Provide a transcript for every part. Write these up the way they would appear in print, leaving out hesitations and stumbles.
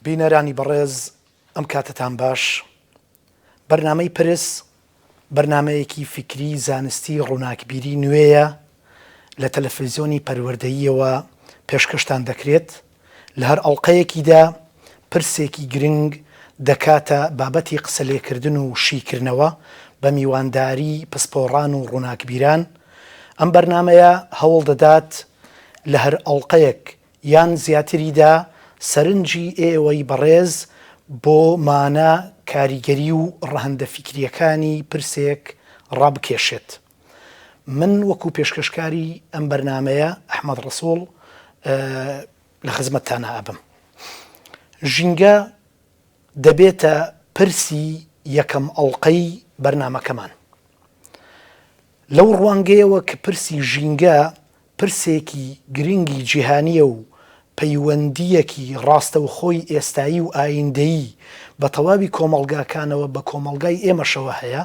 بینەرانی بەڕێز ئەم کاتەتان باش. بەرنامەی پرس بەرنامەیەکی فیکری زانستی ڕووناکبیری نوێیە لە تەلەفیزیۆنی پەروەردەییەوە پێشکەشتان دەکرێت، لە هەر ئەڵقەیەکیدا پرسێکی گرنگ دەکاتە بابەتی قسەلێکردن و شیکردنەوە بە میوانداری پسپۆڕان و ڕووناکبیران، ئەم بەرنامەیە هەوڵدەدات لە هەر ئەڵقەیەک یان زیاتریدا سەرنجی ئێوەی بەڕێز بۆ مانا، کاریگەری و ڕەهەندە فیکرییەکانی پرسێک ڕابکێشێت. من وەکو پێشکەشکاری ئەم بەرنامەیە، ئەحمەد ڕەسوڵ، لە خزمەتتانا ئەبم. ژینگە دەبێتە پرسی یەکەم ئەڵقەی بەرنامەکەمان. لەو ڕوانگەیەوە کە پرسی ژینگە پرسێکی گرنگی جیهانییە و پەیوەندییەکی ڕاستەوخۆی ئێستایی و ئایندەیی بە تەواوی کۆمەڵگاکانەوە بە کۆمەڵگای ئێمەشەوە هەیە،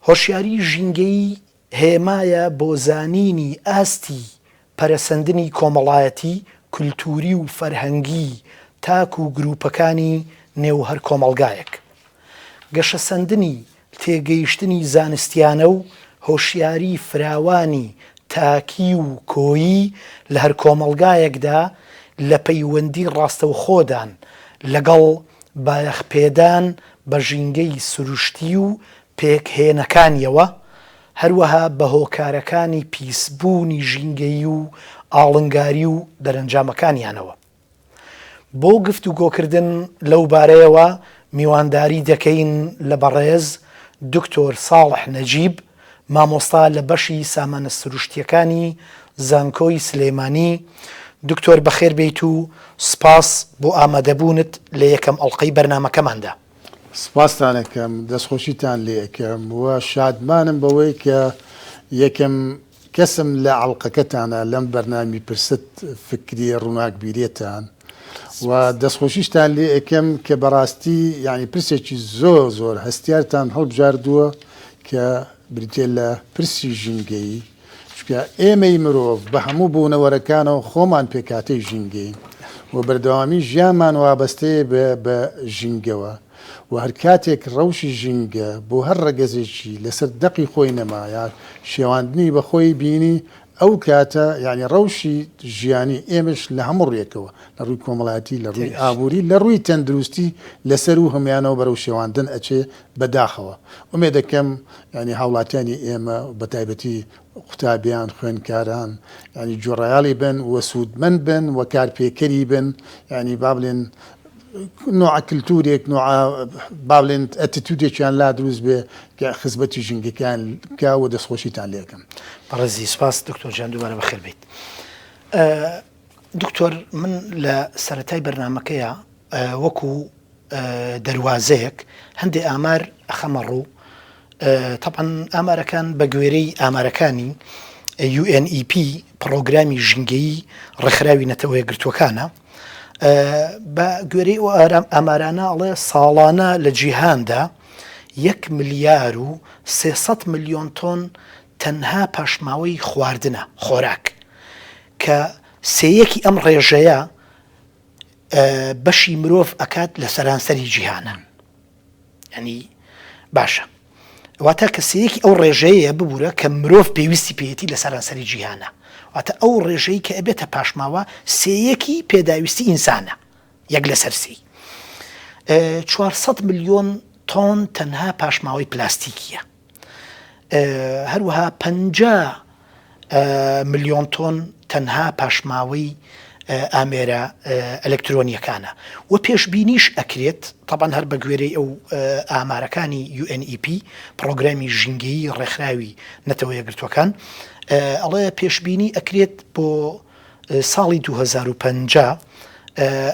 هۆشیاری ژینگەیی هێمایە بۆ زانینی ئاستی پەرەسەندنی کۆمەڵایەتی، کولتووری و فەرهەنگیی تاک و گرووپەکانی نێو هەر کۆمەڵگایەک. گەشەسەندنی تێگەیشتنی زانستیانە و هۆشیاری فراوانی تاکی و کۆیی لە هەر کۆمەڵگایەکدا لە پەیوەندی ڕاستەوخۆدان لەگەڵ بایەخپێدان بە ژینگەی سروشتی و پێکهێنەکانیەوە، هەروەها بە هۆکارەکانی پیسبوونی ژینگەیی و ئاڵنگاری و دەرەنجامەکانیانەوە. بۆ گفتوگۆکردن لەو بارەیەوە میوانداری دەکەین لە بەڕێز دکتۆر ساڵح نەجیب، مامۆستا لە بەشی سامانە سروشتییەکانی زانکۆی سلێمانی، دکتۆر بەخێر بێیت و سوپاس بۆ ئامادەبوونت لە یەکەم ئەڵقەی بەرنامەکەماندا. سوپاستان ئەکەم، دەستخۆشیتان لێ ئەکەم و شادمانم بەوەی کە یەکەم کەسم لە ئەڵقەکەتانە لەم بەرنامی پرست فکریە ڕووناکبیریەتان و دەستخۆشیشتان لێ ئەکەم کە بەڕاستی یانی پرسێکی زۆر زۆر هەستیارتان هەڵبژاردووە کە بریتیە لە پرسی ژینگەیی چونکە ئێمەی مرۆڤ بە هەموو بوونەوەرەکانەوە خۆمان پێکهاتەی ژینگەین و بەردەوامی ژیانمان وابەستەیە بە ژینگەوە و هەر کاتێک ڕەوشی ژینگە بۆ هەر ڕەگەزێکی لەسەر دەقی خۆی نەما یا شێواندنی بە خۆی بینی ئەو کاتە یانی ڕەوشی ژیانی ئێمەش لە هەموو ڕوویەکەوە لە ڕووی کۆمەڵایەتی لە ڕووی ئابووری لە ڕووی تەندروستی لەسەروو هەموویانەوە بەرەو شێواندن ئەچێ بە داخەوە ئومێدەکەم یانی هاوڵاتیانی ئێمە بە تایبەتی قوتابیان خوێندکاران یانی گوێڕایەڵی بن و سوودمەند بن و کارپێکەری بن یانی با بڵێن نوعە کلتورێک نوعە با بڵێن attitude ێکیان لا دروست بێ کە خزمەتی ژینگەکەیان بکا و دەستخۆشیتان لێ ئەکەم. بەڕێزی سوپاس دکتۆر گیان دووبارە بەخێر بێیت. دکتۆر من لە سەرەتای بەرنامەکەیا وەکو دەروازەیەک هەندێ ئامار ئەخەمە ڕوو تەبعەن ئامارەکان بە گوێرەی ئامارەکانی UNEP پڕۆگرامی ژینگەیی ڕێکخراوی نەتەوە یەکگرتووەکانە بە گوێرەی ئەو ئامارانە ئەڵێ ساڵانە لە جیهاندا یەک ملیار و 300 ملیۆن تۆن تەنها پاشماوەی خواردنە خۆراک کە سێیەکی ئەم ڕێژەیە بەشی مرۆڤ ئەکات لە سەرانسەری جیهانە ینی باشە واتە کە سێیەکی ئەو ڕێژەیە ببوورە کە مرۆڤ پێویستی پێیەتی لە سەرانسەری جیهانە واتە ئەو ڕێژەی کە ئەبێتە پاشماوە سێیەکی پێداویستی ئینسانە یەک لەسەر سێی 400 ملیۆن تۆن تەنها پاشماوەی پلاستیکیە هەروەها 50 ملیۆن تۆن تەنها پاشماوەی ئامێرە ئەلکترۆنیەکانە و پێشبینیش ئەکرێت تەبعەن هەر بە گوێرەی ئەو ئامارەکانی UNEP پڕۆگرامی ژینگەیی ڕێکخراوی نەتەوە یەکگرتووەکان ئەڵێ پێشبینی ئەکرێت بۆ ساڵی 2050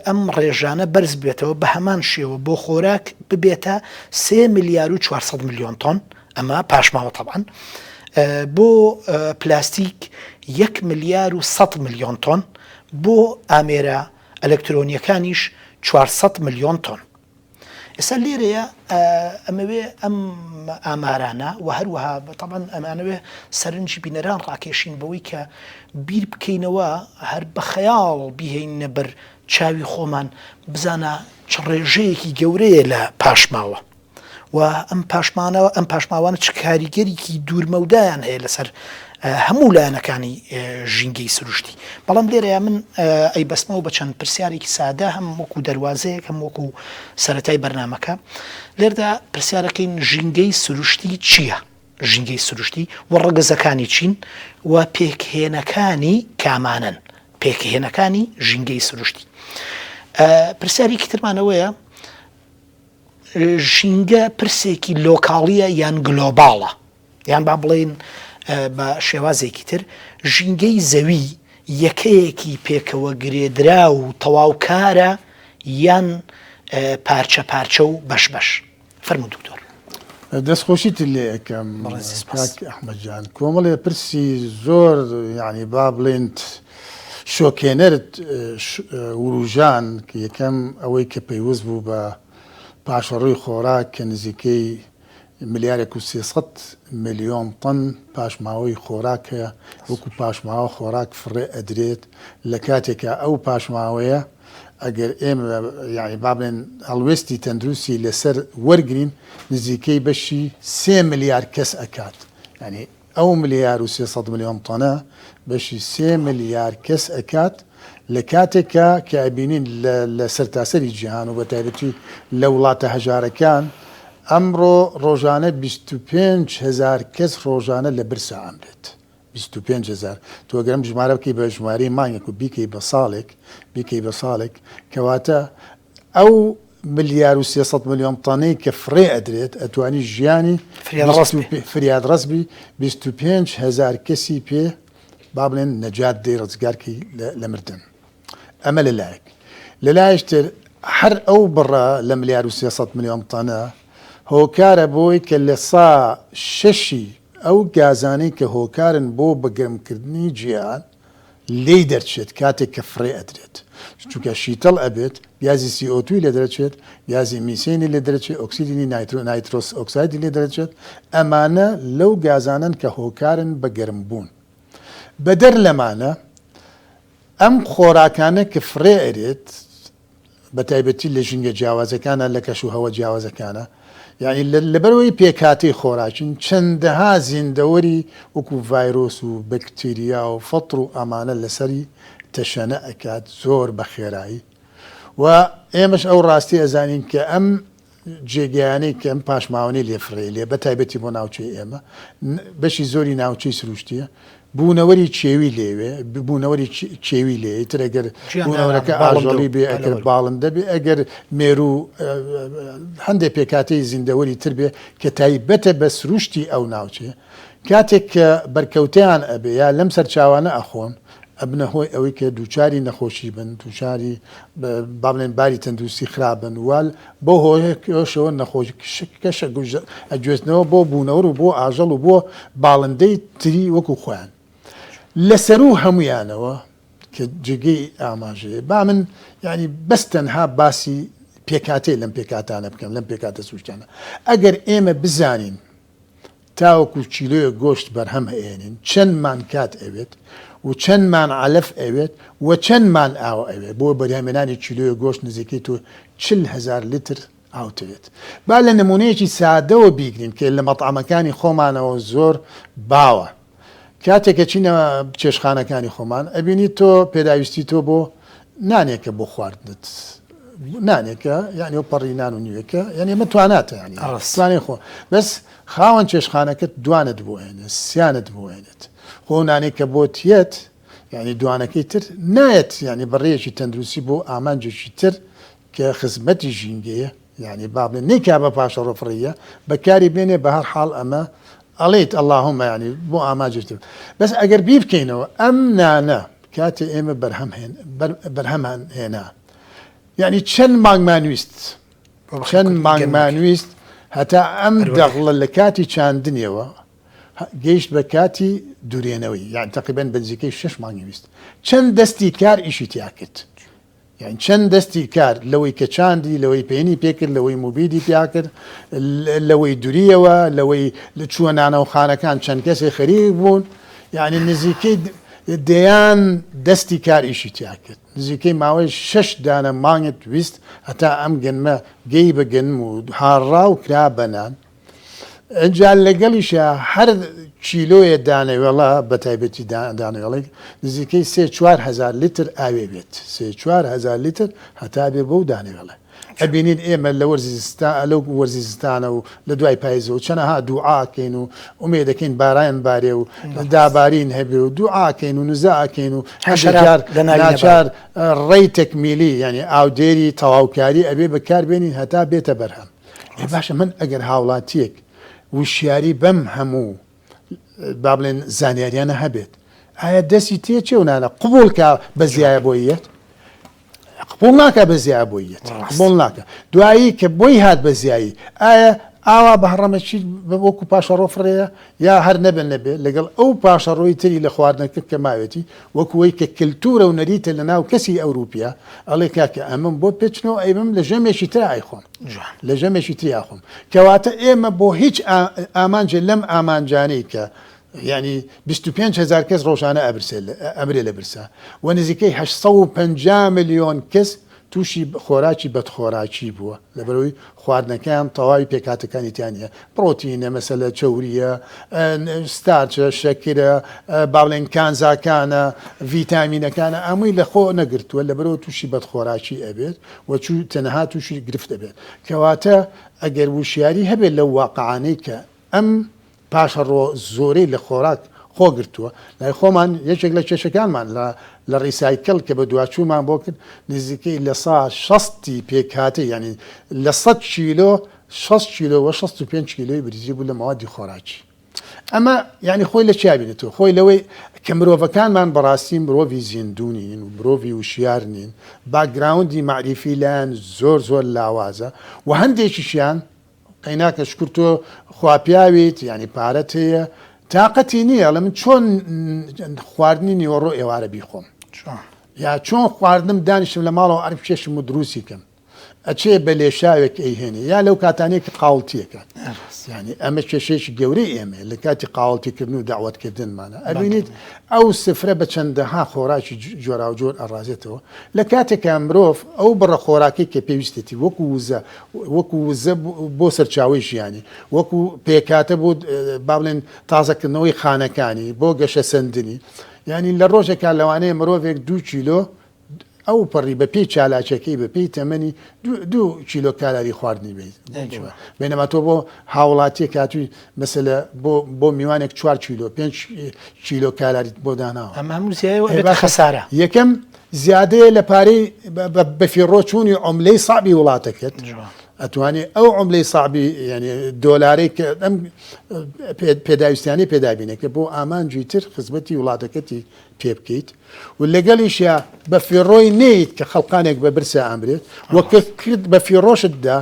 ئەم ڕێژانە بەرز بێتەوە بە هەمان شێوە بۆ خۆراک ببێتە 3 ملیار و 400 ملیۆن تۆن ئەمە پاشماوە تەبعەن بۆ پلاستیک یەک ملیار و 100 ملیۆن تۆن بۆ ئامێرە ئەلکترۆنیەکانیش 400 ملیۆن تۆن ئێستا لێرەیە ئەمەوێ ئەم ئامارانە و هەروەها تەبعەن ئەمانەوێ سەرنجی بینەران ڕاکێشین بەوەی کە بیر بکەینەوە هەر بە خەیاڵ بیهێینە بەر. چاوی خۆمان بزانە چ ڕێژەیەکی گەورەیە لە پاشماوە و ئەم پاشمانەوە ئەم پاشماوانە چ کاریگەریکی دوورمەودایان هەیە لەسەر هەموو لایەنەکانی ژینگەی سروشتی بەڵام لێرەیا من ئەیبەستمەوە بە چەند پرسیارێکی سادە هەم وەکو دەروازەیەک هەم وەکو سەرەتای بەرنامەکە لێردا پرسیارەکەین ژینگەی سروشتی چییە؟ ژینگەی سروشتی و ڕەگەزەکانی چین و پێکهێنەکانی کامانەن پێکهێنەکانی ژینگەی سروشتی پرسیارێکی ترمانەوەیە ژینگە پرسێکی لۆکاڵیە یان گلۆباڵە یان با بڵێین بە شێوازێکی تر ژینگەی زەوی یەکەیەکی پێکەوە گرێدراو و تەواوکارە یان پارچە پارچە و بەش بەش؟ فەرموو دکتۆر. دەستخۆشیت لێ ئەکەم کاک ئەحمەد جان کۆمەڵێ پرسی زۆر یعنی با بڵێنت شۆکێنەرت وروژان یەکەم ئەوەی کە پەیوەست بوو بە پاشەڕۆی خۆراک کە نزیکەی ملیارێک و 300 ملیۆن تەن پاشماوەی خۆراک هەیە وەکو پاشماوە خۆراک فڕێ ئەدرێت لە کاتێکا ئەو پاشماوەیە ئەگەر ئێمە یانی با بڵێن هەڵوێستی تەندروستی لەسەر وەرگرین نزیکەی بەشی سێ ملیار کەس ئەکات یانی ئەو ملیار و 300 ملیۆن تۆنە بەشی سێ ملیار کەس ئەکات لە کاتێکا کە ئەبینین لە سەرتاسەری جیهان و بە تایبەتی لە وڵاتە هەژارەکان ئەمڕۆ ڕۆژانە 25 هزار کەس ڕۆژانە لە برسا ئەمرێت. 25 هەزار تۆ گەر ئەم ژمارە بکەی بە ژمارەی مانگێک و بیکەی بە ساڵێک بیکەی بە ساڵێک کەواتە ئەو ملیار و 300 ملیۆن تەنەی کە فڕێ ئەدرێت ئەتوانی ژیانی فریادڕەس بی 25 هەزار کەسی پێ با بڵێن نەجات دەی ڕزگارکەی لە مردن ئەمە لە لایەک لە لایش تر هەر ئەو بڕە لە ملیار و 300 ملیۆن تەنە هۆکارە بۆی کە لە سا شەشی ئەو گازانەی کە هۆکارن بۆ بە گەرمکردنی جیهان لێی دەرچێت کاتێک کە فڕێ ئەدرێت چونکە شیتەڵ ئەبێت گازی CO2 ی لێ دەرەچێت گازی میسێنی لێ دەرەچێت ئۆکسیدنی نایترۆ nitrous oxide ی لێ دەرەچێت ئەمانە لەو گازانەن کە هۆکارن بە گەرمبوون بەدەر لەمانە ئەم خۆراکانە کە فڕێ ئەرێت بەتایبەتی لە ژینگە جیاوازەکانە لە کەش و هەوە جیاوازەکانە یعنی لەبەرەوەی پێکهاتەی خۆراکین چەندەها زیندەوەری وەکو ڤایرۆس و بەکتریا و فەتر و ئەمانە لەسەری تەشەنە ئەکات زۆر بە خێرایی و ئێمەش ئەو ڕاستی ئەزانین کە ئەم جێگایانەی کە ئەم پاشماوەنەی لێ فڕێ لێ بە تایبەتی بۆ ناوچەی ئێمە بەشی زۆری ناوچەی سروشتیە بوونەوەری کێوی لێوێ بوونەوەری کێوی لێ ئیتر ئەگەر بوونەوەرەکە ئاژەڵی بێ ئەگەر باڵندە بێ ئەگەر مێروو هەندێک پێکهاتەی زیندەوەری تر بێ کە تایبەتە بە سروشتی ئەو ناوچەیە کاتێک کە بەرکەوتەیان ئەبێ یا لەم سەرچاوانە ئەخۆن ئەبنە هۆی ئەوەی کە دووچاری نەخۆشی بن، دووچاری با بڵێن باری تەندروستی خراپ بن و بەو هۆیەشەوە نەخۆشیەکەش ئەگوێزنەوە بۆ بوونەوەر و بۆ ئاژەڵ و بۆ باڵندەی تری وەکو خۆیان. لە سەروو هەموویانەوە کە جێگەی ئاماژەیە با من یانی بەس تەنها باسی پێکهاتەی لەم پێکهاتانە بکەم لەم پێکهاتە سروشتیانە ئەگەر ئێمە بزانین تاوەکو کیلۆیەک گۆشت بەرهەم ئەهێنین چەندمان کات ئەوێت و چەندمان عەلەف ئەوێت و چەندمان ئاو ئەوێت بۆ بەرهەمێنانی کیلۆیەک گۆشت نزیکەی تۆ 40 هەزار لیتر ئاو تەوێت با لە نمونەیەکی سادەوە بیگرین کە لە مەتعەمەکانی خۆمانەوە زۆر باوە کاتێک ئەچینە چێشتخانەکانی خۆمان ئەبینی تۆ پێداویستی تۆ بۆ نانێکە بۆ خواردنت نانێکە یعنی ئەو پەڕی نان و نیوێکە یعنی ئەمە تواناتە یعنی توانێ خۆ بەس خاوەن چێشتخانەکەت دوانت بۆ ئێنێ سیانت بۆ ئێنێت خۆ نانێک کە بۆ تیەت یعنی دوانەکەی تر نایەت یعنی بەڕێیەکی تەندروستی بۆ ئامانجێکی تر کە خزمەتی ژینگەیە یانی با بڵێن نەیکا بە پاشەڕۆ فڕییە بەکاری بێنێ بە هەر حاڵ ئەمە ئەڵێیت اللهم یانی بۆ ئامانجێکی تر بەس ئەگەر بیر بکەینەوە ئەم نانە کاتێ ئێمە بەرهەم هێن بەرهەمان هێنا یعنی چەند مانگمان ویست چەند مانگمان ویست هەتا ئەم دەغڵە لە کاتی چاندنیەوە گەیشت بە کاتی دورێنەوەی یان تقریبا بە نزیکەی شش مانگی ویست چەند دەستی کار ئیشی تیا کرد یانی چەند دەستی کار لەوەی کە چاندی، لەوەی پەینی پێ کرد، لەوەی موبیدی پیا کرد، لەوەی دوریەوە، لەوەی چووە نانەوخانەکان چەند کەسێ خەریک بوون، یانی نزیکەی دەیان دەستی کار ئیشی تیا کرد نزیکەی ماوەی شەش دانە مانگت ویست هەتا ئەم گەنمە گەی بە گەنم و هاڕا و کرا بە نان. ئینجا لەگەڵیشا هەر کیلۆیە دانەوێڵە بە تایبەتی دانەوێڵێک نزیکەی 3-4 هەزار لیتر ئاوێ بێت 3-4 هەزار لیتر هەتا بێ بەو دانەوێڵە ئەبینین ئێمە لە وەرزی زستان لەو وەرزی زستانە و لە دوای پایزەوە چەنەها دوعاکەین و ئومێدەکەین باران بارێ و دابارین هەبێ و دوعاکەین و نزا ئەکەین و هەندێک ناچار ڕێی تەکمیلی یعنی ئاودێری تەواوکاری ئەبێ بەکار بێنین هەتا بێتە بەرهەم. ئێ باشە من ئەگەر هاوڵاتیەک وشیاری بەم هەموو با بڵێن زانیاریانە هەبێت ئایا دەستی تێچێ و نانە قبول کا بە زیایە بۆی یەت قبول ناکە بە زیایە بۆی یەت قبول ناکە دوایی کە بۆی هات بە زیایی ئایا ئاوا بە هەڕەمەکی وەکو پاشەڕۆ فڕێیە یا هەر نەبن نەبێ لەگەڵ ئەو پاشەڕۆی تری لە خواردنەکە کە ماوێتی وەکو وەی کە کلتورە و نەریتە لە ناو کەسی ئەوروپیا ئەڵێ کاکە ئەمەم بۆ پێچنەوە ئەیبم لە ژەمێکی ترا ئەیخۆم لە ژەمێکی تری ئاخۆم کەواتە ئێمە بۆ هیچ ئامانجێ لەم ئامانجانەی کە یعنی 25 هزار کەس ڕۆژانە ئەبرسێ ئەمرێ لە برسا و نزیکەی 850 ملیۆن کەس تووشی خۆراکی بەدخۆراکی بووە لەبەرئەوەی خواردنەکەیان تەواوی پێکهاتەکانی تیا نییە، پڕۆتینە، مەسەلە چەورییە، starch ە، شەکرە، با بڵێین کانزاکانە، ڤیتامینەکانە، هەمووی لە خۆ نەگرتووە، لەبەرئەوە تووشی بەدخۆراکی ئەبێت و تەنها تووشی گرفت ئەبێت. کەواتە ئەگەر وشیاری هەبێت لەو واقعانەی کە ئەم پاشەڕۆ زۆرەی لە خۆراک خۆ گرتووە. لای خۆمان یەکێک لە کێشەکانمان لە لە recycle کە بەدواچوونمان بۆ کرد نزیکەی لە سا شەستی پێکهاتەی یانی لە سەد کیلۆ 60 کیلۆ وە 65 کیلۆی بریتی بوو لە مەوادی خۆراکی. ئەمە یانی خۆی لە چیا بینێتەوە؟ خۆی لەوەی کە مرۆڤەکانمان بەڕاستی مرۆڤی زیندوو نین و مرۆڤی وشیار نین، background ی مەعریفی لایان زۆر زۆر لاوازە و هەندێکیشیان قەیناکە شکور تۆ خوا پیاویت یانی پارەت هەیە تاقەتی نییە ئەڵێ من چۆن خواردنی نیوەڕۆ ئێوارە بیخۆم یا چۆن خواردنم دانیشم لە ماڵەوە ئەرب کێشم و دروستی کەم ئەچێ بە لێشاوێک ئەیهێنێ یا لەو کاتانەیە کە قاوڵتیەکە یعنی ئەمە کێشەیەکی گەورەی ئێمە لە کاتی قاوڵتیکردن و داوەتکردنمانە ئەبینیت ئەو سفرە بە چەندەها خۆراکی جۆراوجۆر ئەڕازێتەوە، لە کاتێکا مرۆڤ ئەو بڕە خۆراکەی کە پێویستێتی وەکو وزە وەکو وزە بۆ سەرچاوەی ژیانی، وەکو پێکهاتە بۆ با بڵێن تازەکردنەوەی خانەکانی، بۆ گەشەسەندنی، یانی لە ڕۆژێکا لەوانەیە مرۆڤێک دوو کیلۆ ئەوپەڕی بە پێی چالاکیەکەی بە پێی تەمەنی دوو کیلۆ کالاری خواردنی بێت بینەما تۆ بۆ هاوڵاتیەک هاتووی مەسەلە بۆ بۆ میوانێک چوار کیلۆ پێنج کیلۆ کالاریت بۆ داناوە ئەمە هەموو زیایە و ئەبێتە خەسارە. یەکەم زیادەیە لە پارەی بەفیڕۆ چوونی عوملەی سەعبی وڵاتەکەت ئەتوانێ ئەو عوملەی سەعبی یعنی دۆلارەی کە ئەم پێداویستیانەی پێدابینەکە بۆ ئامانجی تر خزمەتی وڵاتەکەتی پێ بکەیت و لەگەڵیشیا بە فیڕۆی نەیت کە خەڵقانێک بە برسا ئەمرێت و کە کرد بە فیڕۆشت دا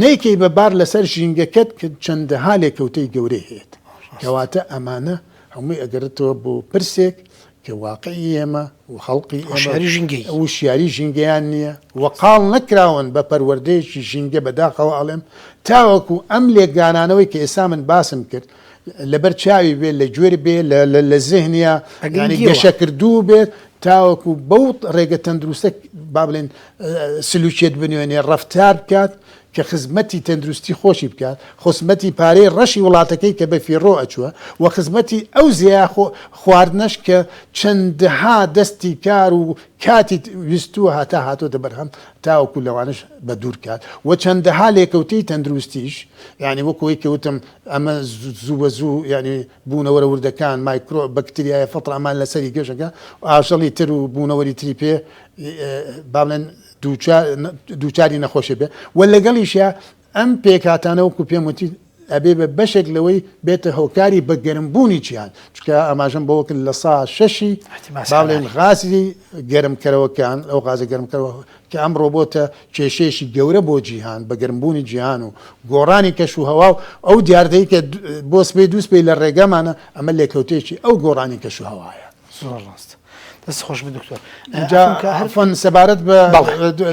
نەیکەی بە بار لەسەر ژینگەکەت کە چەندەها لێکەوتەی گەورەی هەیەت کەواتە ئەمانە هەمووی ئەگەڕێتەوە بۆ پرسێک کە واقعی ئێمە و خەڵقی ئێمە هۆشیاری ژینگەیی. وشیاری ژینگەیان نییە و قاڵ نەکراون بە پەروەردەیەکی ژینگە بەداخەوە ئەڵێم تاوەکو ئەم لێکدانانەوەی کە ئێستا من باسم کرد لەبەر چاوی بێت لە گوێر بێ لە زهنیا یانی گەشەکردوو بێت تاوەکو بەو ڕێگە تەندروستە با بڵێن سلوکیت بنوێنێ ڕەفتار بکات کە خزمەتی تەندروستی خۆشی بکات خزمەتی پارەی ڕەشی وڵاتەکەی کە بە فیڕۆ ئەچووە و خزمەتی ئەو زیا خواردنەش کە چەندەها دەستی کار و کاتی ویستووە هەتا هاتۆتە بەرهەم تاوەکو لەوانەش بە دوور کات و چەندەها لێکەوتەی تەندروستیش یعنی وەکو ئەوەی کە وتم ئەمە زوو بە زوو یعنی بوونەوەرە وردەکان مایکرۆ بەکتریایە فەتر ئەمان لەسەری گەشەکە ئاژەڵی تر و بوونەوەری تری پێ با بڵێن دووچاری نەخۆشی بێ و لەگەڵیشیا ئەم پێکهاتانە وەکو پێم وتی ئەبێ بە بەشێک لەوەی بێتە هۆکاری بە گەرمبوونی جیهان چونکە ئاماژەم بەوە کرد لە سا شەشی با بڵێن غازی گەرمکەرەوەکان ئەو غازە گەرمکەرەوە کە ئەمڕۆ بۆتە کێشەیەکی گەورە بۆ جیهان بە گەرمبوونی جیهان و گۆڕانی کەش و هەوا و ئەو دیاردەی کە بۆ سبەی دوو سبەی لە ڕێگەمانە ئەمە لێکەوتەیەکی ئەو گۆڕانی کەش و هەوایە. زۆر ڕاست. دەست خۆش بێت دکتۆر. جا عەفوەن سەبارەت بە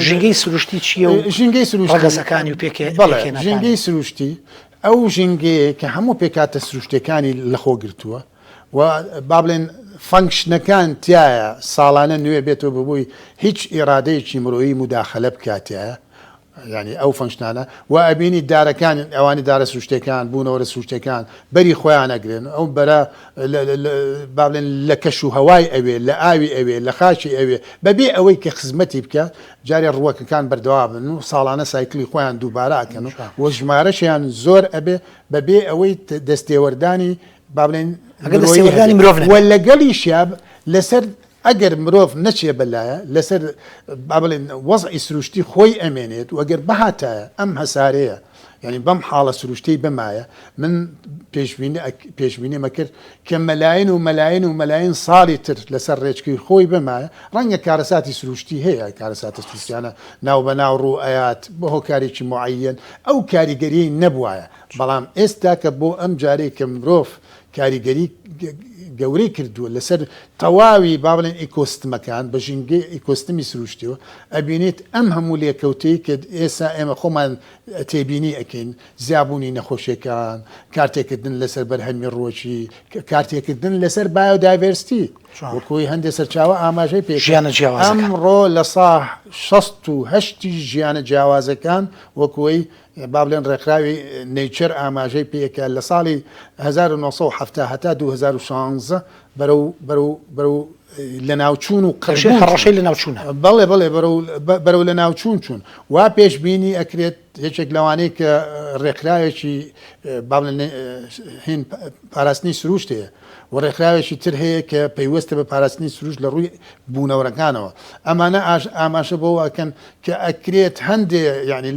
ژینگەی سروشتی چییە و ژینگەی سروشتی ڕەگەزەکانی و پێکهێنەکانی؟ ژینگەی سروشتی ئەو ژینگەیە کە هەموو پێکهاتە سروشتیەکانی لەخۆ گرتووە. و با بڵێن function ەکان تیایە ساڵانە نوێ بێتەوە بەبووی هیچ ئیرادەیەکی مرۆیی موداخەلە بکات تیایە یانی ئەو function انە و ئەبینی دارەکان ئەوانی دارە سروشتەکان بوونەوەرە سروشتەکان بەری خۆیان ئەگرن ئەو بەرە با بڵێن لە کەش و هەوای ئەوێ لە ئاوی ئەوێ لە خاکی ئەوێ بەبێ ئەوەی کە خزمەتی بکە جارێ ڕووەکەکان بەردەوامن و ساڵانە cycle ی خۆیان دووبارە ئەکەن و ژمارەشیان زۆر ئەبێ بەبێ ئەوەی دەستێوەردانی با بڵێن ئەگەر دەستێوەردانی مرۆڤ نەبێ. و لەگەڵیشیا لەسەر ئەگەر مرۆڤ نەچێ بەلایە لەسەر با بڵێن وەزعی سروشتی خۆی ئەمێنێت و ئەگەر بهاتایە ئەم هەسارەیە یانی بەم حاڵە سروشتەی بمایە من پێشبینی پێشبینیم ئەکرد کە مەلاین و مەلاین و مەلاین ساڵی تر لەسەر ڕێچکەی خۆی بمایە ڕەنگە کارەساتی سروشتی هەیە کارەساتە سروشتیانە ناو بە ناو ڕوو ئەیات بە هۆکارێکی موعەیەن ئەو کاریگەریەی نەبوایە بەڵام ئێستا کە بۆ ئەم جارەی کە مرۆڤ کاریگەری گەورەی کردووە لەسەر تەواوی با بڵێن ئیکۆستمەکان بە ژینگەی ئیکۆستمی سروشتیەوە ئەبینیت ئەم هەموو لێکەوتەی کە ئێستا ئێمە خۆمان تێبینی ئەکەین زیابوونی نەخۆشیەکان کارتێکردن لەسەر بەرهەمی ڕووەکی کارتێکردن لەسەر biodiversity وەکوی هەندێک سەرچاوە ئاماژەی پێ ژیانە جیاوازەکان ئەمڕۆ لە سا 68 ژیانە جیاوازەکان وەکوی با بڵێن ڕێکخراوی Nature ئاماژەی پێ کە لە ساڵی 1970 هەتا 2016 بەرەو بەرەو بەرەو لەناوچوون و قڕبوون هەڕەشەی لەناوچوونە. بەڵێ بەڵێ بەرەو بەرەو لەناوچوون چوون. وا پێشبینی ئەکرێت یەکێک لەوانەی کە ڕێکخراوێکی با بڵێن هین پاراستنی سروشت هەیە و ڕێکخراوێکی تر هەیە کە پەیوەستە بە پاراستنی سروشت لە ڕووی بوونەوەرەکانەوە ئەمانە ئاماژە بەوە ئەکەن کە ئەکرێت هەندێ یانی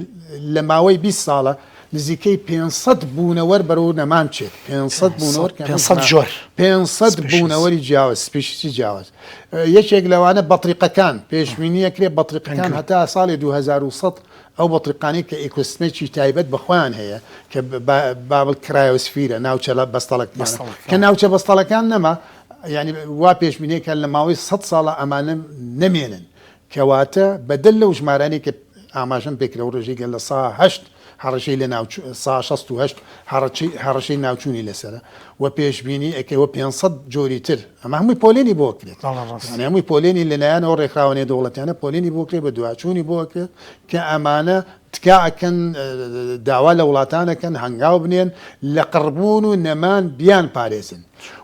لە ماوەی 20 ساڵە نزیکەی 500 بوونەوەر بەرەو نەمان بچێت 500 بوونەوەر کە 500 جۆر 500 بوونەوەری جیاواز species ی جیاواز یەکێک لەوانە بەتریقەکان پێشبینی ئەکرێت بەتریقەکان هەتا ساڵی 2100 ئەو بەتریقانەی کە ئیکۆسیستمێکی تایبەت بە خۆیان هەیە کە بابل cryosphere ە ناوچە بەستەڵەکان کە ناوچە بەستەڵەکان نەما یعنی وا پێشبینیەکە لە ماوەی 100 ساڵە ئەمانە نەمێنن کەواتە بەدەر لەو ژمارانەی کە ئاماژەم پێکرا و ڕێژەی گەل 8% هەڕەشەی لە ناوچ سا 68 هەڕەشەی هەڕەشەی ناوچوونی لەسەرە و پێشبینی ئەکەی و 500 جۆری تر ئەمە هەمووی پۆلێنی بۆ کرێت یانی هەمووی پۆلێنی لەلایەن ئەو ڕێکخراوە نێودەوڵەتیانە پۆلێنی بۆ کرێت بە دواچوونی بۆ ئەکرێت کە ئەمانە تکا ئەکەن داوا لە وڵاتان ئەکەن هەنگاو بنێن لە قڕبوون و نەمان بیان پارێزن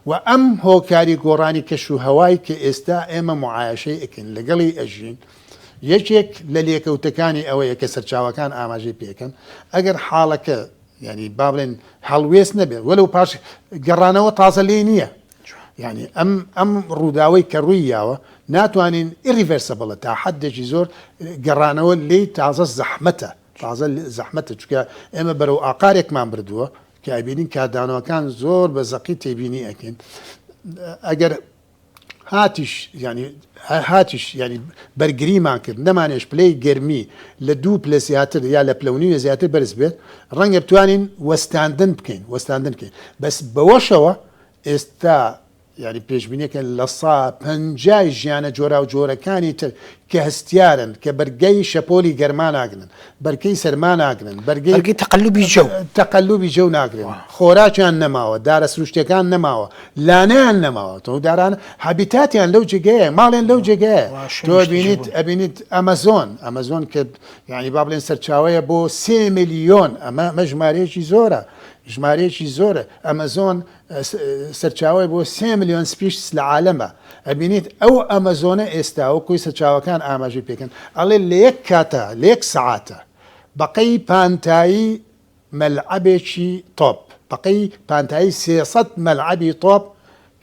و ئەم هۆکاری گۆڕانی کەش و هەوای کە ئێستا ئێمە معایەشەی ئەکەین لەگەڵی ئەژین یەکێک لە لێکەوتەکانی ئەوەیە کە سەرچاوەکان ئاماژەی پێکەن ئەگەر حاڵەکە یانی با بڵێن هەڵوێست نەبێت وەلو پاش گەڕانەوە تازە لێ نییە یعنی ئەم ئەم ڕووداوەی کە ڕووی یاوە ناتوانین irreversible ە تا حدێکی زۆر گەڕانەوە لێی تازە زەحمەتە تازە زەحمەتە چونکە ئێمە بەرەو ئاقارێکمان بردووە کە ئەبینین کاردانەوەکان زۆر بە زەقی تێبینی ئەکەین ئەگەر هاتیش یانی هاتیش یانی بەرگریمان کرد نەمانێش پلەی گەرمی لە دوو پلە زیاتر یا لە پلە و نیوێ زیاتر بەرز بێت ڕەنگە بتوانین وەستاندن بکەین وەستاندن بکەین بەس بەوەشەوە ئێستا یانی پێشبینیەکە لە سا پەنجای ژیانە جۆراوجۆرەکانی تر کە هەستیارن کە بەرگەی شەپۆلی گەرما ناگرن بەرگەی سەرما ناگرن بەرگەی بەرگەی تەقەلوبی جەو تەقەلوبی جەو ناگرن خۆراکیان نەماوە دارە سروشتیەکان نەماوە لانەیان نەماوە تۆ داران habitat یان لەو جێگەیە ماڵیان لەو جێگەیە تۆ ئەبینیت ئەبینیت ئەمەزۆن ئەمەزۆن کە یعنی با بڵێن سەرچاوەیە بۆ سێ ملیۆن ئەمە ئەمە ژمارەیەکی زۆرە ژمارەیەکی زۆرە ئەمەزۆن سەرچاوەیە بۆ سێ ملیۆن species لە عالەمە ئەبینیت ئەو ئەمەزۆنە ئێستا وەکوی سەرچاوەکان ئاماژەی پێکەن ئەڵێ لە یەک کاتە لە یەک سەعاتە بەقەی پانتایی مەلعەبێکی تۆپ بەقەی پانتایی 300 مەلعەبی تۆپ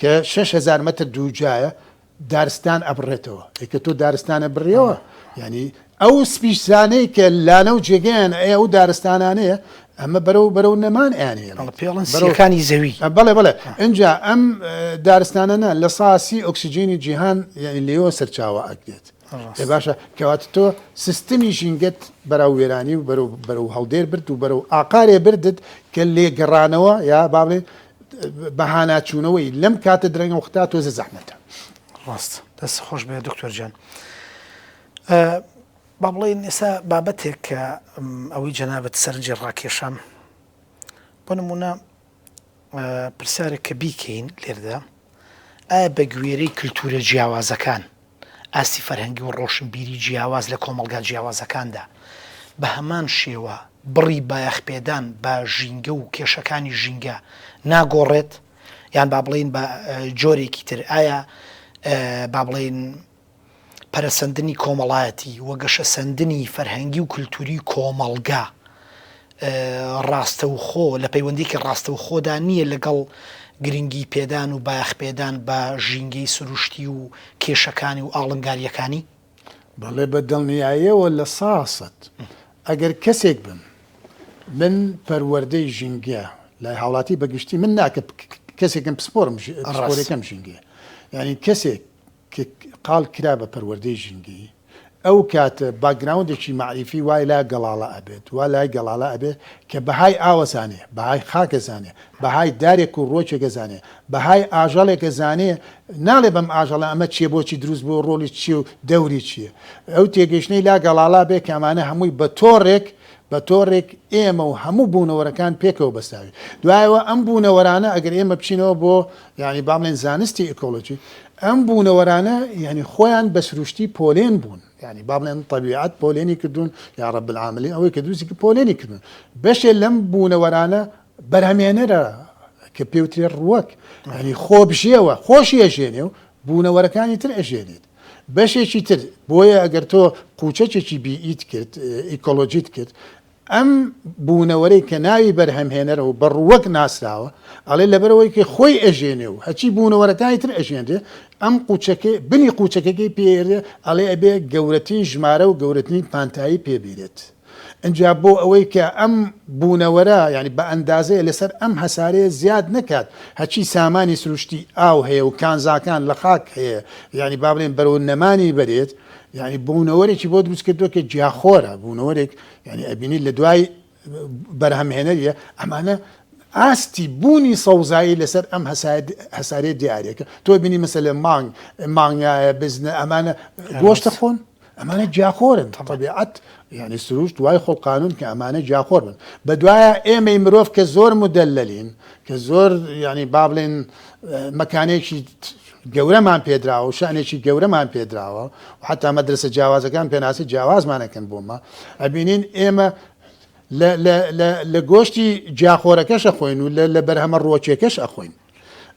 کە 6000 مەتر دووجایە دارستان ئەبڕێتەوە ئەی کە تۆ دارستانە بڕیەوە یعنی ئەو species انەی کە لانە و جێگەیان ئەی ئەو دارستانانەیە ئەمە بەرەو بەرەو نەمان ئەیان پێڵن سیەکانی زەوی بەڵێ بەڵێ ئینجا ئەم دارستانە لە ساسی ئۆکسجینی جیهان یعنی لێوە سەرچاوە ئەگرێت باشە کەواتە تۆ سیستمی ژینگەت بەرەو وێرانی و بەرەو بەرەو هەڵدێر برد و بەرەو ئاقارێ بردت کە لێگەڕانەوە یا با بڵێن بەهاناچوونەوەی لەم کاتە درەنگە وەختە تۆزێ زەحمەتە. ڕاست دەست خۆش بێ دکتۆر گیان. با بڵێین ئێستا بابەتێک کە ئەوەی جەنابت سەرنجی ڕاکێشام بۆ نمونە پرسیارێک کە بیکەین لێردا. ئایا بە گوێرەی کلتورە جیاوازەکان، ئاستی فەرهەنگی و ڕۆشنبیری جیاواز لە کۆمەڵگا جیاوازەکاندا، بە هەمان شێوە بڕی بایەخپێدان بە ژینگە و کێشەکانی ژینگە ناگۆڕێت؟ یان با بڵێین بە جۆرێکی تر ئایا با بڵێین پەرەسەندنی کۆمەڵایەتی و گەشەسەندنی فەرهەنگی و کلتوری کۆمەڵگا ڕاستەوخۆ لە پەیوەندیکی ڕاستەوخۆدا نییە لەگەڵ گرنگی پێدان و بایەخ پێدان بە ژینگەی سروشتی و کێشەکانی و ئاڵنگارییەکانی؟ بەڵێ بە دڵنیایەوە 100%. ئەگەر کەسێک بم من پەروەردەی ژینگە لای هاوڵاتی بە گشتی من نا کە کەسێکم پسپۆرم پسپۆرەکەم ژینگەیە یانی کەسێک کە قاڵ کرا بە پەروەردەی ژینگەیی ئەو کاتە background ێکی مەعریفی وای لا گەڵاڵە ئەبێت وا لای گەڵاڵە ئەبێت کە بەهای ئاو ئەزانێ بەهای خاک ئەزانێ بەهای دارێک و ڕوەکێک ئەزانێ بەهای ئاژەڵێک ئەزانێ ناڵێ بەم ئاژەڵە ئەمە چیە بۆچی دروست بووە ڕۆڵی چیە و دەوری چیە ئەو تێگەیشتنەی لا گەڵاڵە بێ کە ئەمانە هەمووی بە تۆڕێک بە تۆڕێک ئێمە و هەموو بوونەوەرەکان پێکەوە بەستراوین. دوایەوە ئەم بوونەوەرانە ئەگەر ئێمە بچینەوە بۆ یانی با بڵێین زانستی ئیکۆلۆجی، ئەم بوونەوەرانە یانی خۆیان بە سروشتی پۆلێن بوون. یانی با بڵێن تەبیعەت پۆلێنی کردوون یا رب العالمین ئەوەی کە دروستی کرد پۆلێنی کردوون. بەشێ لەم بوونەوەرانە بەرهەمهێنەرە کە پێوترێ ڕووەک، یانی خۆبژێوە، خۆشی ئەژێنێ و بوونەوەرەکانی تر ئەژێنێت. بەشێکی تر، بۆیە ئەگەر تۆ قوچەکێکی بیئیت کرد، ئیکۆلۆجیت کرد، ئەم بوونەوەرەی کە ناوی بەرهەمهێنەرە و بە ڕووەک ناسراوە، ئەڵێ لەبەرئەوەی کە خۆی ئەژێنێ و هەرچی بوونەوەرەکانی تر ئەژێنرێ، ئەم قوچەکەی، بنی قوچەکەکەی پێ ئێرێ، ئەڵێ ئەبێ گەورەترین ژمارە و گەورەترین پانتایی پێ بیرێت. ئینجا بۆ ئەوەی کە ئەم بوونەوەرە یانی بە ئەندازەیە لەسەر ئەم هەسارەیە زیاد نەکات هەرچی سامانی سروشتی ئاو هەیە و کانزاکان لە خاک هەیە یانی با بڵێن بەرەو نەمانی بەرێت یانی بوونەوەرێکی بۆ دروست کردووە کە گیاخۆرە بوونەوەرێک یانی ئەبینی لە دوای بەرهەمهێنەریە ئەمانە ئاستی بوونی سەوزایی لەسەر ئەم هەسارەیە دیارێکە تۆ بینی مەسەلە مانگ مانگایە بزنە ئەمانە گۆشتە خۆن ئەمانە گیاخۆرن تەبیعەت یعنی سروشت وای خوڵقانون کە ئەمانە گیاخۆر بن بەدوایە ئێمەی مرۆڤ کە زۆر مدەللین کە زۆر یعنی با بڵێن مەکانێکی گەورەمان پێدراوە و شانێکی گەورەمان پێدراوە و حتا مەدرسە جیاوازەکان پێناسی جیاوازمانەکەن بۆمە ئەبینین ئێمە لە گۆشتی گیاخۆرەکەش ئەخۆین و لە بەرهەمە ڕووەکیەکەش ئەخۆین.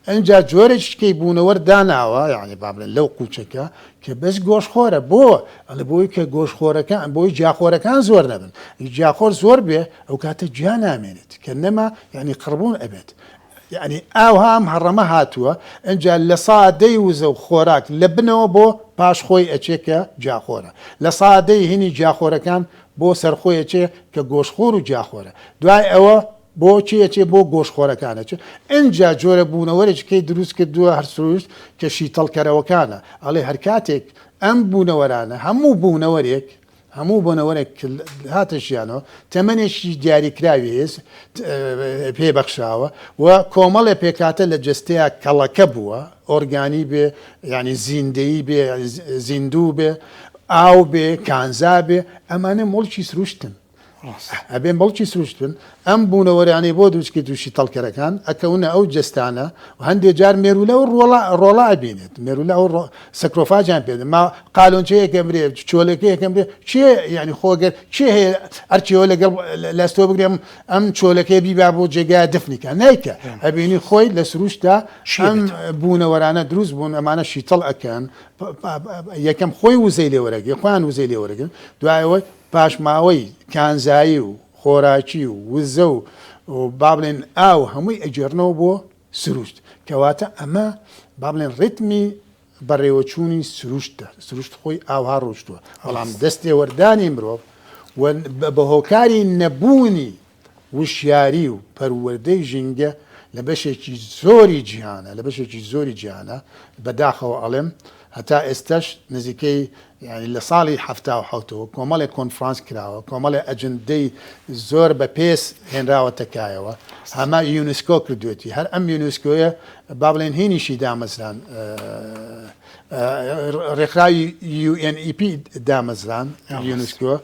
ئینجا جۆرێکی کەی بوونەوەر داناوە یانی با بڵێن لەو قوچەکە کە بەس گۆشخۆرە بۆ ئەڵێ بۆی کە گۆشخۆرەکان بۆی گیاخۆرەکان زۆر نەبن گیاخۆر زۆر بێ ئەو کاتە گیا نامێنێت کە نەما یعنی قڕبوون ئەبێت یعنی ئاوها ئەم هەڕەمە هاتووە ئینجا 10% وزە و خۆراک لە بنەوە بۆ پاش خۆی ئەچێ کە گیاخۆرە 10% هینی گیاخۆرەکان بۆ سەرخۆی ئەچێ کە گۆشتخۆر و گیاخۆرە دوای ئەوە بۆ کێ ئەچێ بۆ گۆشتخۆرەکان ئەچێ ئنجا جۆرە بوونەوەرێکی کەی دروست کردووە هەر سروشت کە شیتەڵکەرەوەکانە ئەڵێ هەرکاتێک ئەم بوونەوەرانە هەموو بوونەوەرێک هەموو بوونەوەرێک هاتە ژیانەوە تەمەنێکی دیاریکراوی هەیە پێ بەخشراوە و کۆمەڵێ پێکهاتە لە جەستەیا کەڵەکە بووە ئۆرگانی بێ یانی زیندەیی بێ زیندوو بێ ئاو بێ کانزا بێ ئەمانە موڵکی سروشتن ئەبێ موڵکی سروشت بن ئەم بوونەوەرانەی بۆ دروست کرد و شیتەڵکەرەکان ئەکەونە ئەو جەستانە و هەندێ جار مێروولە و ڕۆڵە ڕۆڵە ئەبینێت مێروولە ئەو سەکرۆفاجیان پێ ما قالۆنچەیەک ئەمرێ چۆلەکەیەک ئەمرێ کێ یعنی خۆگەر کێ هەیە ئەرکیەوە لەگەڵ لەستۆ بگرێم ئەم چۆلەکەی بیبا بۆ جێگای دفنی کە نیکە ئەبینی خۆی لە سروشتدا ئەم بوونەوەرانە دروست بوون ئەمانە شیتەڵ ئەکەن یەکەم خۆی وزەی لێوەرەگرێ خۆیان وزەی لێوەرەگرن دوایەوە پاشماوەی کانزایی و خۆراکی و وزە و با بڵێن ئاو هەمووی ئەگێڕنەوە بۆ سروشت کەواتە ئەمە با بڵێن ڕیتمی بەڕێوەچوونی سروشتە سروشت خۆی ئاوها ڕۆشتووە بەڵام دەستێوەردانی مرۆڤ و بە هۆکاری نەبوونی وشیاری و پەروەردەی ژینگە لە بەشێکی زۆری جیهانە لە بەشێکی زۆری جیهانە بەداخەوە ئەڵێم هەتا ئێستاش نزیکەی یانی لە ساڵی 77ەوە کۆمەڵێک کۆنفرانس کراوە کۆمەڵێ ئەجندەی زۆر بە پێس هێنراوەتە کایەوە هەمە یونسکۆ کردوێتی هەر ئەم یونسکۆیە با بڵێن هینیشی دامەزران ڕێکخراوی UNEP دامەزران یونسکۆ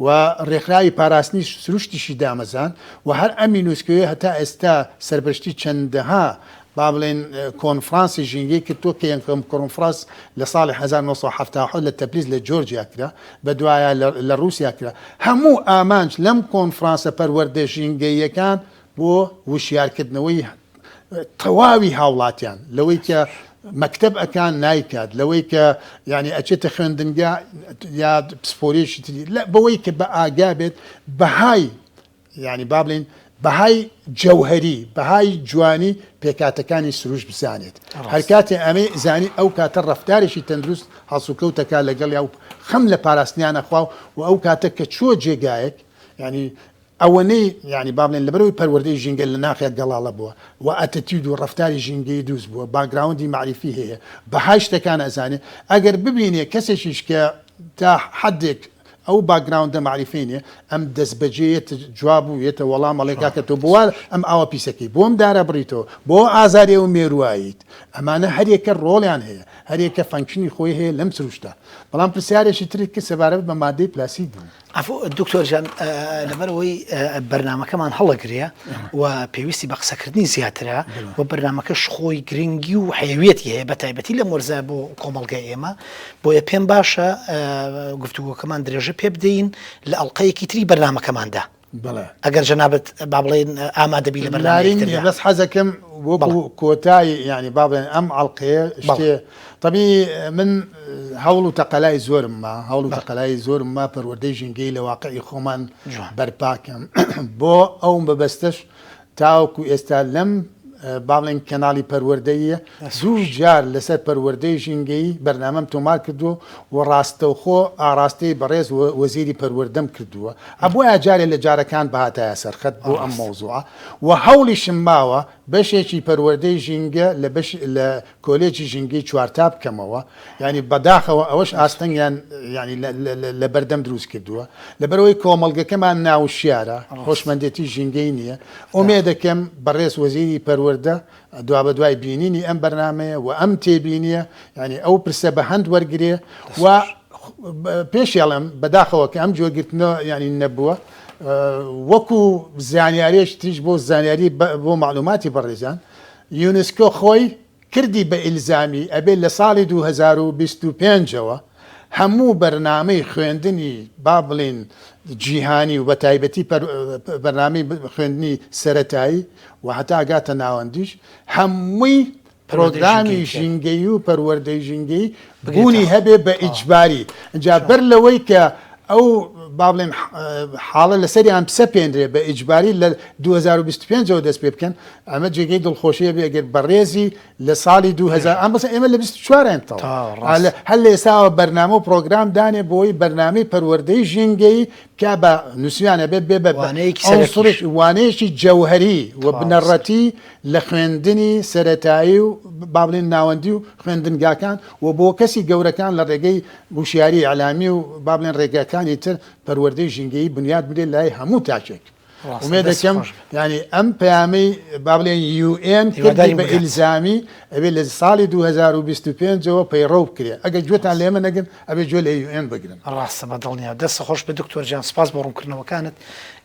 و ڕێکخراوی پاراستنی سروشتیشی دامەزران و هەر ئەم یونسکۆیە هەتا ئێستا سەرپەرشتی چەندەها. با بڵێین کۆنفرانسی ژینگەی کردووە کە یەکەم کۆنفرانس لە ساڵی 1977 لە تەپلیس لە جۆرجیا کرا، بە دوایا لە ڕووسیا کرا. هەموو ئامانج لەم کۆنفرانسە پەروەردە ژینگەییەکان بۆ وشیارکردنەوەی تەواوی هاوڵاتیان لەوەی کە مەکتەب ئەکان نایکات، لەوەی کە یانی ئەچێتە خوێندنگا یا پسپۆریەکی تری، بەوەی کە بە ئاگا بێت بەهای یانی با بڵێین بەهای جەوهەری، بەهای جوانی پێکهاتەکانی سروشت بزانێت. هەر کاتێ ئەمەی زانی ئەو کاتە ڕەفتارێکی تەندروست هەڵسوکەوت دەکات لەگەڵیا و خەم لە پاراستنیان ئەخوا و ئەو کاتە کە چووە جێگایەک یانی ئەوەنەی یانی با بڵێن لەبەرئەوەی پەروەردەی ژینگە لە ناخیا گەڵاڵە بووە و attitude و ڕەفتاری ژینگەیی دروست بووە، background ی مەعریفی هەیە، بەهای شتەکان ئەزانێ، ئەگەر ببینێ کەسێکیش کە تا حەدێک ئەو background ە مەعریفەی نیە ئەم دەستبەجێ یەتە جواب و یەتە وەڵام ئەڵێ کاکە تۆ بۆ وا ئەم ئاوە پیسەکەی بۆ ئەم دارە بڕیتەوە بۆ ئازاری ئەو مێرواییت ئەمانە هەریەکە ڕۆڵیان هەیە هەریەکە function ی خۆی هەیە لەم سروشتە بەڵام پرسیارێکی ترت کرد سەبارەت بە مادەی پلاستیک بوو. عەفو دکتۆر جان لەبەرئەوەی بەرنامەکەمان هەڵەگرێ و پێویستی بە قسەکردنی زیاترە و بەرنامەکەش خۆی گرنگی و حەیەویەتی هەیە بە تایبەتی لەم وەرزە بۆ کۆمەڵگای ئێمە بۆیە پێم باشە گفتوگۆکەمان درێژە پێ بدەین لە ئەڵلقەیەکی تری بەرنامەکەماندا بەڵێ ئەگەر جەنابت با بڵێن ئامادەبی لە بەرنامەیەکی تردا. بەس حەزەکەم وەکو کۆتای یانی با بڵێن ئەم ئەڵقەیە شتێ تەبی من هەوڵ و تەقەلای زۆرم ما هەوڵ و تەقەلای زۆرم ما پەروەردەی ژینگەی لە واقعی خۆمان بەرپاکەم بۆ ئەو مەبەستەش تاوەکو ئێستا لەم با بڵێن کەناڵی پەروەردەییە دوو جار لەسەر پەروەردەی ژینگەیی بەرنامەم تۆمار کردووە و ڕاستەوخۆ ئاڕاستەی بەڕێز وەزیری پەروەردەم کردووە ئەبوایە جارێ لە جارەکان بهاتایە سەرخەت بۆ ئەم مەوزوعە و هەوڵیشم ماوە بەشێکی پەروەردەی ژینگە لە بەش لە کۆلێجی ژینگەی چوارتا بکەمەوە یانی بەداخەوە ئەوەش ئاستەنگیان یانی لە بەردەم دروست کردووە لەبەرئەوەی کۆمەڵگەکەمان ناوشیارە هۆشمەندێتی ژینگەی نییە ئومێدەکەم بەڕێز وەزیری پەروەردە دوابەدوای بینینی ئەم بەرنامەیە و ئەم تێبینیە یانی ئەو پرسە بە هەند وەرگرێ و پێشی ئەڵێم بەداخەوە کە ئەم گوێگرتنە یانی نەبووە وەکو زانیاریش تریش بۆ زانیاری بۆ معلوماتی بەڕێزان یونسکۆ خۆی کردی بە ئیلزامی ئەبێ لە ساڵی 2025 ەوە هەموو بەرنامەی خوێندنی با بڵێین جیهانی و بە تایبەتی بەرنامەی خوێندنی سەرەتایی و هەتا ئەگاتە ناوەندیش هەمووی پرۆگرامی ژینگەیی و پەروەردەی ژینگەیی بوونی هەبێ بە ئیجباری جا بەر لەوەی کە ئەو با بڵێن حاڵە لەسەریان بسەپێنرێ بە ئیجباری لە 2025 ەوە دەست پێ بکەن ئەمە جێگەی دڵخۆشیە بێ گەر بەڕێزی لە ساڵی 2000 ئەم بەسە ئێمە لە 24 ین تەواو هەر لە ئێستاوە بەرنامە و پرۆگرام دانێ بۆی بەرنامەی پەروەردەی ژینگەیی بکا بە نووسیانە بێ بێ بە وانەیەکی وانەیەکی جەوهەری و بنەڕەتی لە خوێندنی سەرەتایی و با بڵێن ناوەندی و خوێندنگاکان و بۆ کەسی گەورەکان لە ڕێگەی هوشیاری ئیعلامی و با بڵێن ڕێگاکانی تر پەروەردەی ژینگەیی بنیات بنرێت لای هەموو تاکێک. ئومێد دەکەم یانی ئەم پەیامەی با بڵێن UN کردی بە ئیلزامی ئەبێ لە ساڵی 2025 ەوە پەیڕەو بکرێ ئەگەر گوێتان لێمە نەگرن ئەبێ گوێ لە UN بگرن. ڕاستە بە دڵنیا. دەست خۆش بێت دکتۆر گیان سپاس بۆ ڕوونکردنەوەکانت.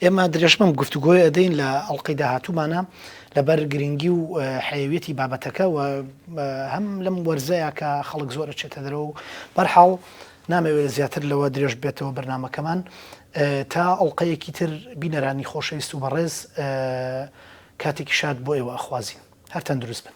ئێمە درێژە بەم گفتوگۆیە ئەدەین لە ئەڵقەی داهاتوومانا لەبەر گرنگی و حەیەویەتی بابەتەکە و هەم لەم وەرزەیا کە خەڵک زۆر ئەچێتە دەرەوە و بەرحاڵ نامەوێت زیاتر لەوە درێژ بێتەوە بەرنامەکەمان تا ئەڵقەیەکی تر بینەرانی خۆشەویست و بەڕێز کاتێکی شاد بۆ ئێوە ئەخوازین هەر تەندروست بن.